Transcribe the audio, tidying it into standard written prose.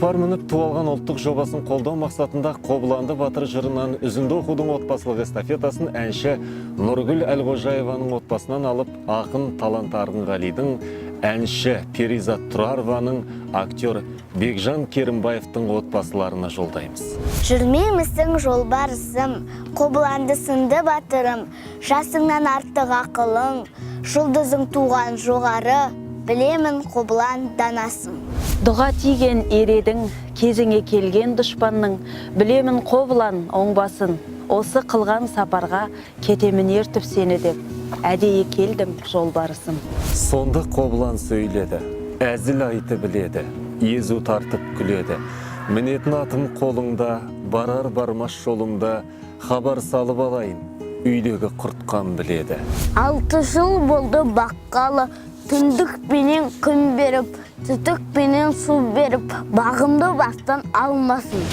Тұлпар мініп ту алған ұлттық жобасын қолдау мақсатында Қобыланды батыр жырынан үзінді оқудың отбасылық эстафетасын әнші Нұргүл Әлғожаеваның отбасынан алып, ақын Талант Арғынғалидың, әнші Перизат Тұрарованың, актер Бекжан Керімбаевтың отбасыларына жолдаймыз. Жүрмеймісің, жолбарысым, Қобыланды сынды батырым, жасыңнан артық ақылың, жұлдызың туған жоғары, білемін, Қобылан, данасың. Дұға тиген ер едің, кезіңе келген дұшпанның, білемін, Қобылан, оңбасын. Осы қылған сапарға кетемін ертіп сені деп, әдейі келдім, жолбарысым. Сонда Қобылан сөйледі, әзіл айтып біледі, езу тартып күледі. Мінетін атым қолыңда, барар бармас жолымда хабар салып алайын, үйдегі құртқан біледі. 6 жыл болды баққалы, түндікпенен күн беріп, түтікпенен су беріп, бағымды бастан алмасын.